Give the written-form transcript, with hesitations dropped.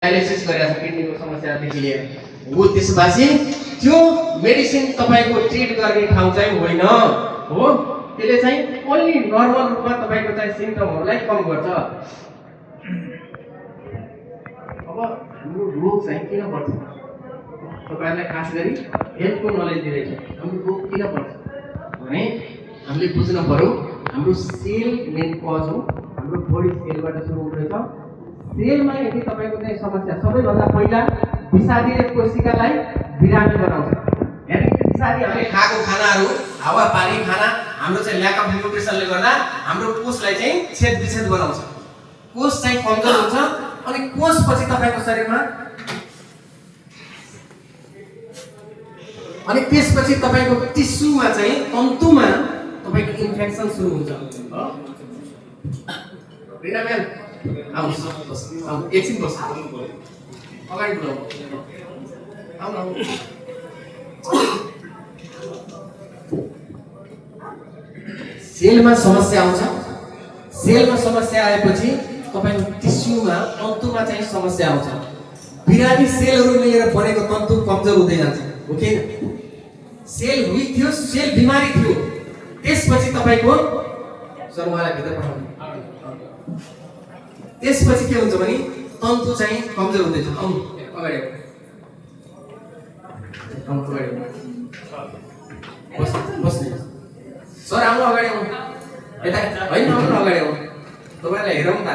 Dialysis गरेर किडनीको समस्यादेखि लिएर हो। त्यसपछि त्यो मेडिसिन तपाईको ट्रिट गर्ने ठाउँ चाहिँ होइन हो। त्यसले चाहिँ ओन्ली नर्मल रूपमा तपाईको चाहिँ सिम्पटमहरूलाई कम गर्छ। अब हाम्रो रोग चाहिँ किन पर्छ तपाईहरुलाई खास गरी हेल्थको नलेज दिँदैछ। हाम्रो रोग किन पर्छ भने हामीले बुझ्न पर्यो हाम्रो सेल मेन कज हो। हाम्रो बडी सेलबाट सुरु हुँदैछ। सेलमा यदि तपाईको चाहिँ समस्या सबैभन्दा पहिला विषादीले कोशिकालाई बिरामी बनाउँछ। यानी विषादी हामीले खाएको खानाहरू हावापानी खाना हाम्रो चाहिँ ल्याक अफ न्युट्रिसनले गर्दा हाम्रो कोषलाई चाहिँ छेदविच्छेद बनाउँछ। कोष चाहिँ कमजोर हुन्छ अनि कोषपछि तपाईको शरीरमा अनि त्यसपछि तपाईको टिस्युमा चाहिँ तन्तुमा तपाईको इन्फेक्सन सुरु हुन्छ। रिना म्याम आउनुहोस् एकछिन बस्नु अगाडि बोलाउनु आउनु। सेलमा समस्या आउँछ। सेलमा समस्या आएपछि तपाईको टिस्युमा तन्तुमा चाहिँ समस्या आउँछ। बिरामी सेलहरू मिलेर बनेको तन्तु कमजोर हुँदै जान्छ हो कि सेल विक थियो सेल बिमारी थियो। त्यसपछि तपाईको सर उहाँलाई भित्र पठाउनु। त्यसपछि के हुन्छ भने तन्तु चाहिँ कमजोर हुँदै जान्छ। आउनु अगाडि आउनु अगाडि बस्नु सर आउनु अगाडि आउनु यता होइन आउनु अगाडि आउनु तपाईलाई हेरौँ त